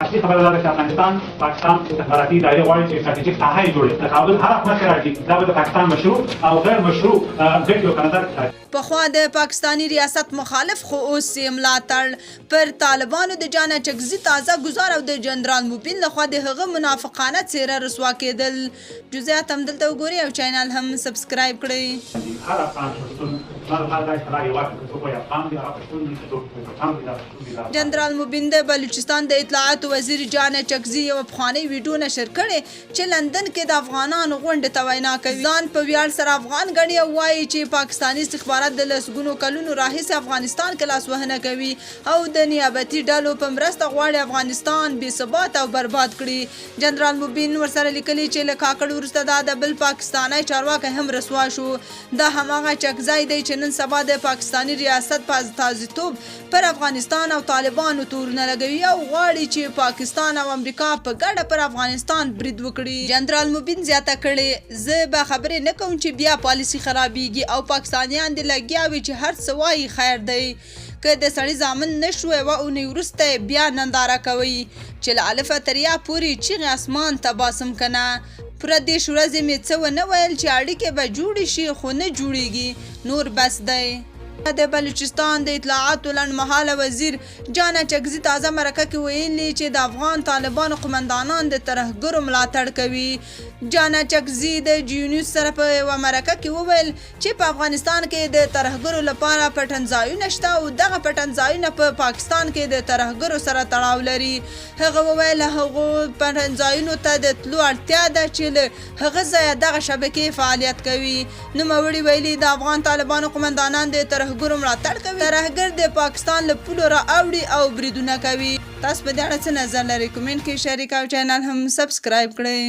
اصلي خبره دا ده چې افغانستان پاکستان استخباراتي ادارې غواړي چې ستراتیژیک ساحه یې جوړه د کابل هر حکومت چې راځي دا به د پاکستان مشروع او غیر مشروع ګټې په نظر کې ساتي. پخوا د پاکستاني ریاست مخالف خو اوس یې ملاتړ، پر طالبانو د جان اچکزي تازه ګوزار او د جنرال مبین لخوا د هغه منافقانه څېره رسوا کېدل. جزیات هم دلته وګورئ او چینل هم سبسکرایب کړئ. هر افغان پښتون زما لپاره دا اصطلاح یوه ده که څوک وایي افغان دی هغه پښتون دی که څوک وایي پټان دی دا پښتون دی دا افغان دی. جنرال مبین د بلوچستان د اطلاعاتو وزیر جان اچکزي یوه پخوانۍ ویډیو نشر کړې چې لندن کې د افغانانو غونډې ته وینا کوي، ځان په ویاړ سره افغان ګڼي او وايي چې پاکستاني استخبارات د لسګونو کلونو راهیسې افغانستان کې لاسوهنه کوي او د نیابتي ډلو په مرسته غواړي افغانستان بې ثباته او برباد کړي. جنرال مبین ورسره لیکلي چې له کاکړ وروسته دا د بل پاکستانی چارواکی هم رسوا شو. دا هماغه چکزی دی چې نن سبا د پاکستاني ریاست په استازیتوب پر افغانستان او طالبانو تورونه لګوي او غواړي چې پاکستان او امریکا په ګډه پر افغانستان برید وکړي. جنرال مبین زیاته کړې، زه به خبرې نه کوم چې بیا پالیسي خرابیږي او پاکستانیان دې لګیا وي چې هر څه وايي خیر دی که د سړي زامن نه شو یوه اونۍ وروسته یې بیا ننداره کوئ چې له الفه تر یا پورې چیغې اسمان ته باسم کنه پوره 30 ورځې مې څه ونه ویل چې اړیکې به جوړې شي خو نه جوړیږي نور بس دی. د بلوچستان د اطلاعاتو لنډمهاله وزیر جان اچکزي تازه مرکه کې ویلي چې د افغان طالبانو قومندانان د ترهګرو ملاتړ کوي. جان اچکزي د جیونیوز سره په یوه مرکه کې وویل چې په افغانستان کې د ترهګرو لپاره پټنځایونه شته او دغه پټنځایونه په پاکستان کې د ترهګرو سره تړاو لري. هغه وویل، هغو پټنځایونو ته د تلو اړتیا ده چې له هغه ځایه دغه شبکې فعالیت کوي. نوموړي ویلي، د افغان طالبانو قومندانان د ترهګرو ملاتړ کوي، ترهګر د پاکستان له پولو را اوړي او بریدونه کوي. تاسو په دې اړه څه نظر لرئ؟ کومنټ کې شریک او چینل هم سبسکرایب کړئ.